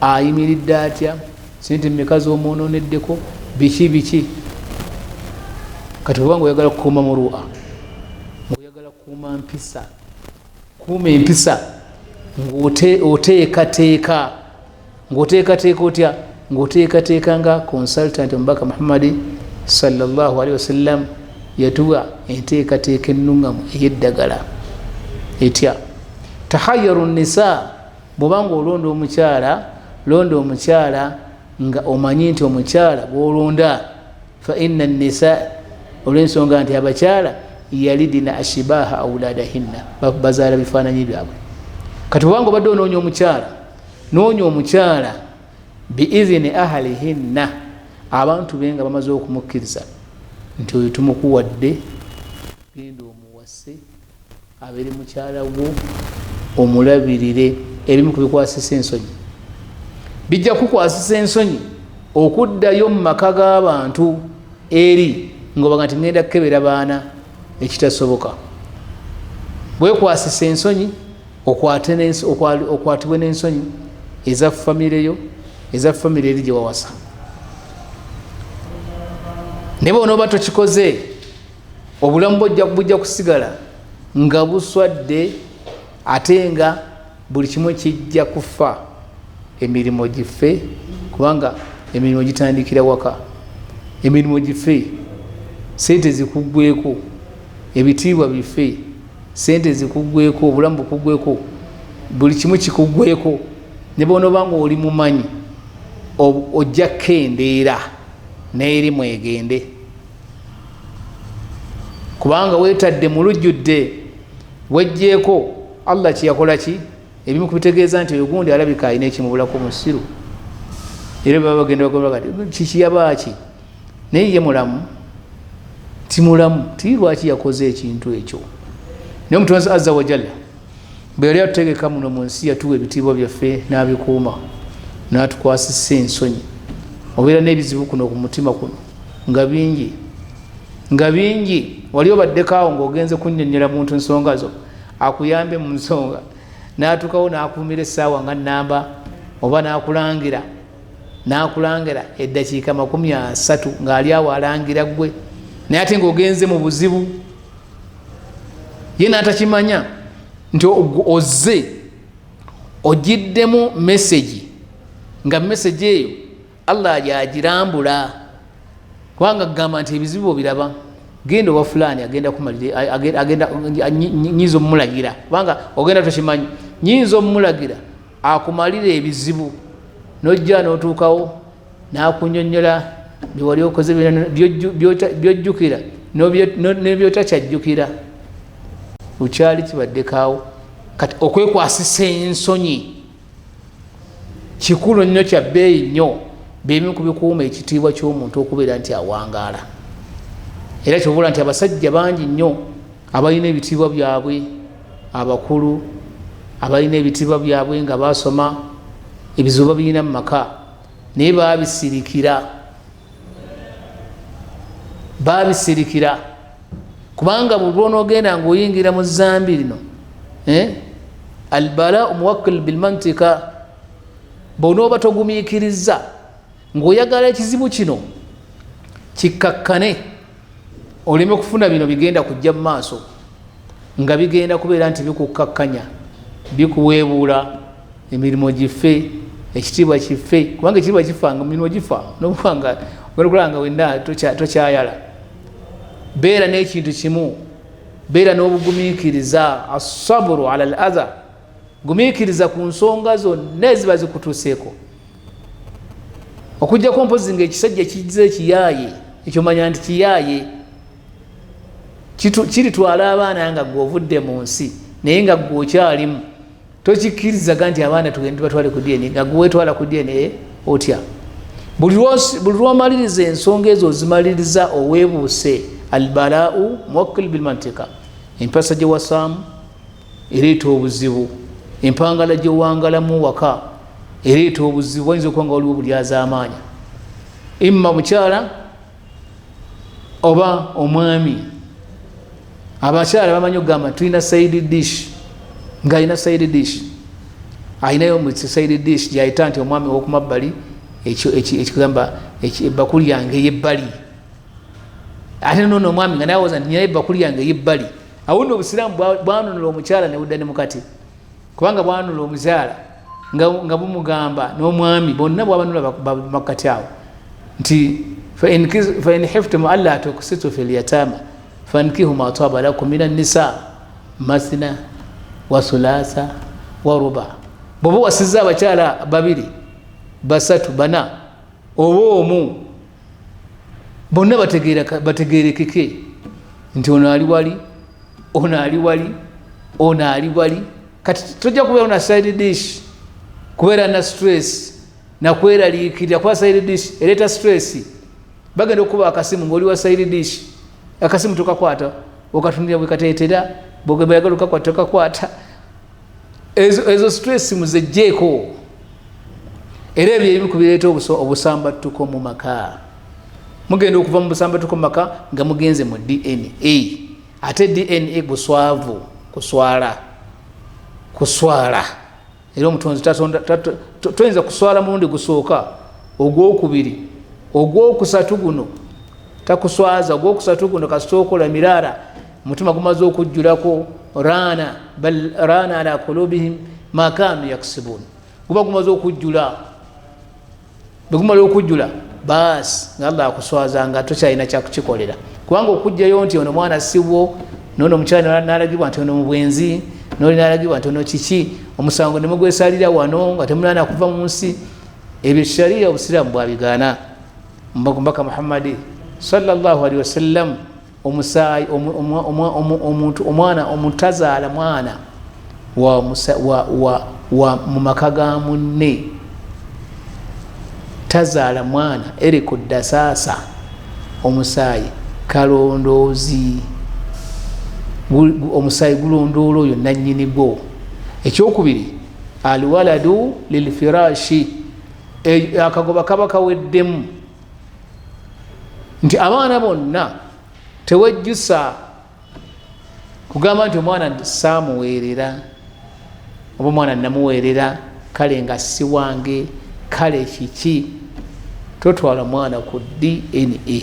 ayimiridde atya, sente mmeka z'omwononeddeko, biki biki. Kati bwobanga oyagala kukuuma murua, ngaoyagala kukuuma mpisa, kuuma empisa ng'oteekateeka, ng'oteekateeka otya? Ng'oteekateeka nga consultant omubaka Muhammadi sallallahu alaihi wasallam yatuwa enteekateeka ennuŋŋamu ey'eddagala etya. Tahayaru nisa, bw'obanga olonda omukyala, londa omukyala nga omanyi nti omukyala gw'olonda, fa inna nisa, olw'ensonga nti abakyala yalidina ashibaha auladahinna, bazaala bifaananyi byabwe. Kati bwobanga obadde onoonya omukyala, noonya omukyala biidhini ahalihinna, abantu be nga bamaze okumukkiriza nti oyo tumukuwadde, genda omuwase abeere mukyala wo, omulabirire. Ebimu ku bikwasisa ensonyi bijja kukwasisa ensonyi okuddayo mu maka g'abantu eri ng'obaga nti ngenda kukebera baana, ekitasoboka. Bwekwasisa ensonyi, okwatibwe n'ensonyi eza famire yo, eza famire eri gye wawasa. Naye bwonooba tokikoze, obulamu bwojja bujja kusigala nga buswadde, ate nga buli kimu kijja kufa, emirimu gife, kubanga emirimu gitandikira waka. Emirimu gife, sente zikuggweko, ebitiibwa bife, sente zikuggweko, obulamu bukuggweko, buli kimu kikuggweko. Ne bwonooba nga oli mumanyi, ojja kukendeera n'erimu egende, kubanga weetadde mu lujjudde, wejjeeko Allah kyeyakola ki. Ebimu kubitegeeza nti oyo gundi alabika alina ekimubulako, musiru, era baba bagenda bagamba kati kikiyabaaki, naye ye mulamu timulamu, ti lwaki yakoze ekintu ekyo. Naye Omutonzi azza wajalla bwe yali atutegeka muno mu nsi, yatuwa ebitiibwa byaffe n'abikuuma, n'atukwasisa ensonyi. Obeera n'ebizibu kuno ku mutima kuno nga bingi, nga bingi. Wali obaddeko awo ng'ogenze kunnyonnyola muntu nsonga zo akuyambe mu nsonga, n'atuukawo n'akuumira essaawa nga nnamba, oba n'akulangira eddakiika 30 ng'ali awo alangira ggwe, naye ate ng'ogenze mu buzibu, ye n'atakimanya nti ozze ogiddemu message, nga message eyo Allah gyagirambula, kubanga kugamba nti ebizibu obiraba, genda owa fulani, agenda kumalira, agenda, nyinza omumulagira, kubanga ogenda tokimanyi, nyinza omumulagira akumalira ebizibu. Nojja notuukawo nakunyonyola byewali okoze, byojjukira nebyotakyajjukira, okyali kibaddekaawo. Kati okwekwasisa ensonyi kikulu nnyo, kya bbeeyi nnyo, byebimu ku bikuuma ekitiibwa ky'omuntu okubeera nti awangaala. Era kyobula nti abasajja bangi nnyo abalina ebitiibwa byabwe, abakulu abalina ebitiibwa byabwe nga basoma, ebizibu babirina mu maka, naye babisirikira, babisirikira, kubanga buli lwonoogenda ngaoyingira mu zambi lino, albalau muwakkil bilmantika, bwonooba togumiikiriza ng'oyagala ekizibu kino kikkakkane, oleme kufuna bino bigenda kujja mu maaso, nga bigenda kubeera nti bikukkakkanya, bikuweebuula, emirimu gife, ekitiibwa kife, kubanga ekitiibwa kifa nga emirimu gifa, nokubanga ogenda nga wenna tokyayala. Beera n'ekintu kimu, beera n'obugumiikiriza, assaburu ala al adha, gumiikiriza ku nsonga zonna eziba zikutuuseeko, okujjako mpozi nga ekisajja kize ekiyaaye, ekyomanya nti kiyaaye kiritwala abaana nga gwe ovudde mu nsi, naye nga gwe okyalimu, tokikkirizaga nti abaana tugende tubatwale ku DNA, nga gwe wetwala ku DNA otya? Buli lwomaliriza ensonga ezo, ozimaliriza oweebuuse. Albalau muwakkil bilmantika, empasa gye wasaamu ereeta obuzibu, empangala gyewangalamu waka ereeta obuzibu. Wayinza okuba nga waliwo obulyazaamaanya, imma mukyala oba omwami. Abakyala bamanyi okugamba tulina side dish, ngaalina side dish, alinayo mu side dish gyayita nti omwami owokumabbali, ekigamba ebbakuli yange eyebbali, ate nono omwami nga nawoza nti nyayo ebbakuli yange eyebbali. Awo nno obusiraamu bwanunula omukyala ne budda ne mukati, kubanga bwanunula omukyala nga bumugamba n'omwami, bonna bwabanula makati awo nti fain khiftum alla tuksitu fi lyatama fankihu ma taba lakum min annisa mathna wa thulatha wa ruba. Bwoba wasiza abakyala babiri, basatu, bana oba omu, bonna bategerekeke nti ono ali wali, ono ali wali, ono ali wali. Kati tojja kubeera na side dish, kubeera na stress nakweraliikirira, kuba side dish ereeta stress. Bagenda okuba akasimu ngaoli wa side dish, akasimu tokakwata, okatunira bwekateetera, bweyagala okakwata tokakwata. Ezo stress muzejjeeko. Era ebyo ebimu kubireeta obusambattuko mu maka. Mugenda okuva mu busambattuko mu maka nga mugenze mu DNA, ate DNA buswavu, kuswala, kuswala. Era Omutonzi toyinza kuswala mulundi gusooka, ogwokubiri, ogwokusatu, guno Takuswaza. Ogwokusatu guno kasita okola miraara, omutima gumaze okujjulako rana, bal rana ala kulubihim ma kanu yaksibun, guba gumaze okujjula. Bwegumala okujjula, baasi nga Allah akuswaza nga tokyalina kyakukikolera, kubanga okujjayo nti ono mwana siwo, nono omukyala nalagibwa nti ono mubwenzi, noli nalagibwa nti ono kiki, omusango nemugwesalira wano nga temunana kuva mu nsi. Ebyo sharia obusiraamu bwabigaana. Mbaka Muhammadi sallallahu alaihi wasallam, omusaayi omuntu omwana omutazaala mwana wa mu maka ga munne, tazaala mwana eriku dasaasa, omusaayi kalondoozi, omusaayi gulondoola oyo nannyini gwo. Ekyokubiri, alwaladu lilfirashi, akagoba kaba kaweddemu nti abaana bonna tewejjusa kugamba nti omwana saamuweerera oba omwana namuweerera, kale nga si wange, kale kiki. Totwala mwana ku DNA,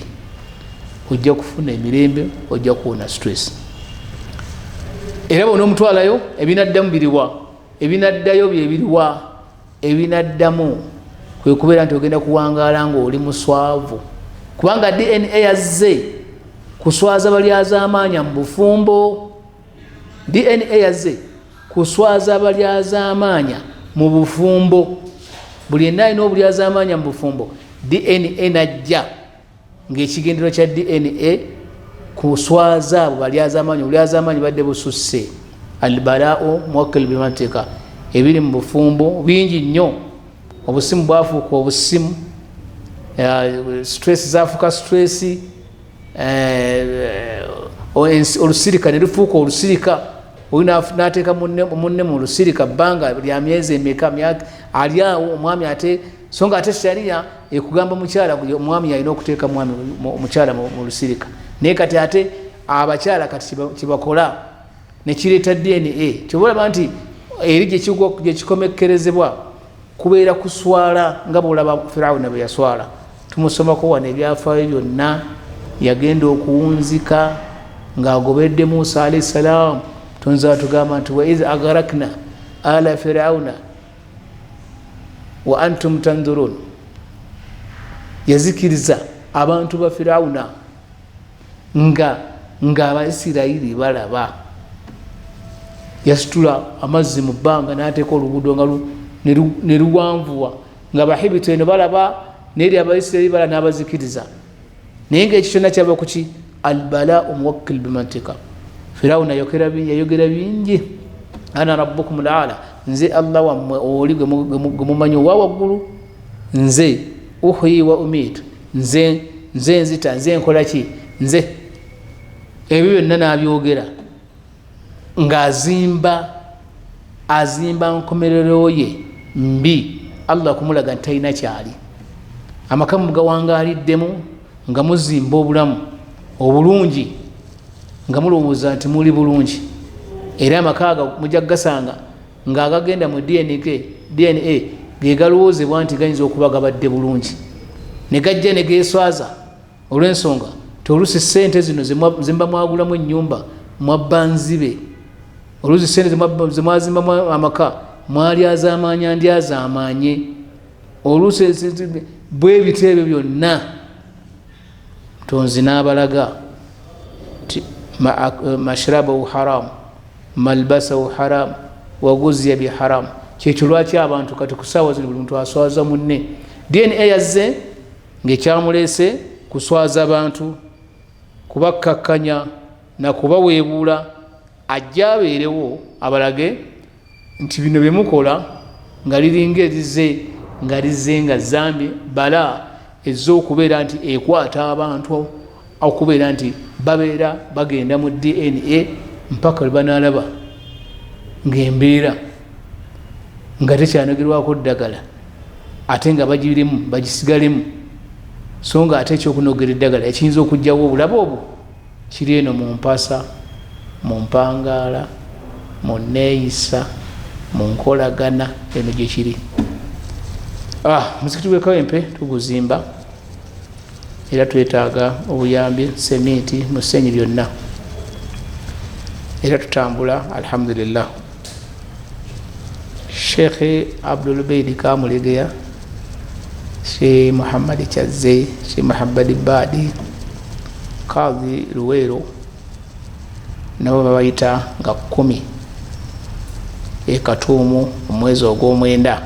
ojja kufuna emirembe, ojja kuwona stress. Era bona omutwalayo, ebinaddamu biriwa? Ebinaddayo byebiriwa? Ebinaddamu kwe kubeera nti ogenda kuwangaala ngaoli muswavu, kubanga DNA yazze kuswaza balyazaamaanya mu bufumbo. DNA yazze kuswaza balyazaamaanya mu bufumbo. Buli yenna alina obulyazaamaanya mu bufumbo, DNA najja ngaekigendero kya DNA kuswaza abo balyazaamaanyi. Obulyazaamaanyi badde bususse. Albalao muwakil bimantika, ebiri mu bufumbo bingi nnyo. Obusimu bwafuuka obusimu, stress zafuuka stress, olusirika ne lufuuka olusirika. Oyo n'ateeka munne mu lusirika bbanga lya myezi emeka ali awo omwami ate. So nga ate sharia ekugamba mukyala, omwami alina okuteeka omukyala mu lusirika, naye kati ate abakyala kati kibakola nekireeta DNA. Kyoba olaba nti eri gyekikomekkerezebwa kubeera kuswala, nga bwolaba Firawuna bwe yaswala. Tumusomako wano ebyafaayo byonna, yagenda okuwunzika ng'agobedde Musa alaihi salam. Tunza tugamba nti waidh agharakna ala firauna wa antum tandhurun, yazikiriza abantu ba Firawuna nga Abaisirairi balaba. Yasitula amazzi mu bbanga n'ateeka oluguudo nga ne luwanvuwa, nga bahibito eno balaba neri Abaisirairi bala, n'abazikiriza. Naye ngaekyo kyonna kyava kuki? Albalau muwakkil bimantika. Firawuna yayogera bingi, ana rabbukum laala, nze Allah wammwe oli gwe mumanyi owa waggulu, nze uhyi wa umiitu, nze nzita, nze nkola ki, nze ebyo byonna n'abyogera ng'azimba azimba nkomerero ye mbi. Allah kumulaga nti talina kyali. Amaka mugawangaliddemu nga muzimba obulamu obulungi, nga mulowooza nti muli bulungi, era amaka ago mujja kugasanga ng'agagenda mu DNA ge galowoozebwa nti gayinza okuba gabadde bulungi, ne gajja ne geeswaza olw'ensonga ti oluusi sente zino zemba mwagulamu ennyumba mwabba nzibe, oluusi sente zemwazimbamu amaka mwalyazaamaanya ndyazaamaanye, oluusi bwebiti ebyo byonna. Tonzi n'abalaga nti mashrabahu haram, malbasahu haram, waguziya biharam. Kyekyo lwaki abantu kati ku saawa zino buli muntu aswaza munne. DNA yazze ngaekyamuleese kuswaza abantu, kubakkakkanya nakubaweebuula, ajja abeerewo abalage nti bino byemukola nga liringa erize nga lize nga zambi bala ezze okubeera nti ekwata abantu okubeera nti babeera bagenda mu DNA mpaka lwe banaalaba ng'embeera nga tekyanogerwako ddagala, ate nga bagirimu bagisigalemu. So nga ate ekyokunogera eddagala ekiyinza okugjawo obulabe obwo kiri eno mu mpasa, mu mpangaala, mu neeyisa, mu nkolagana eno gyekiri. Muzikiti gw'e Kawempe tuguzimba. Era twetaaga obuyambi, seminti, musenyi, byonna. Era tutambula, alhamdulillah. Sheikh Abdulbeidi Kamulegeya, Sheikh Muhammadi Kyazze, Sheikh Muhammadi Baadi, Kazi Luweero, nabo babayita nga 10 ekatuumu omwezi ogw'omwenda.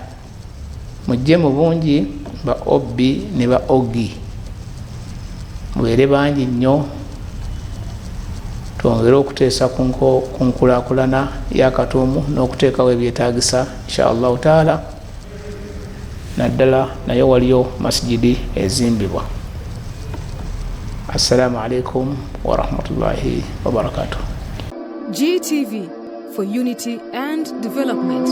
Mujje mu bungi, ba obbi ne ba ogi, mubeere bangi nnyo, twongere okuteesa ku nkulaakulana y'akatuumu n'okuteekawo ebyetaagisa, insha Allahu taala. Naddala naye waliyo masijidi ezimbibwa. Assalamu alaikum warahmatullahi wabarakatuh. GTV for unity and development.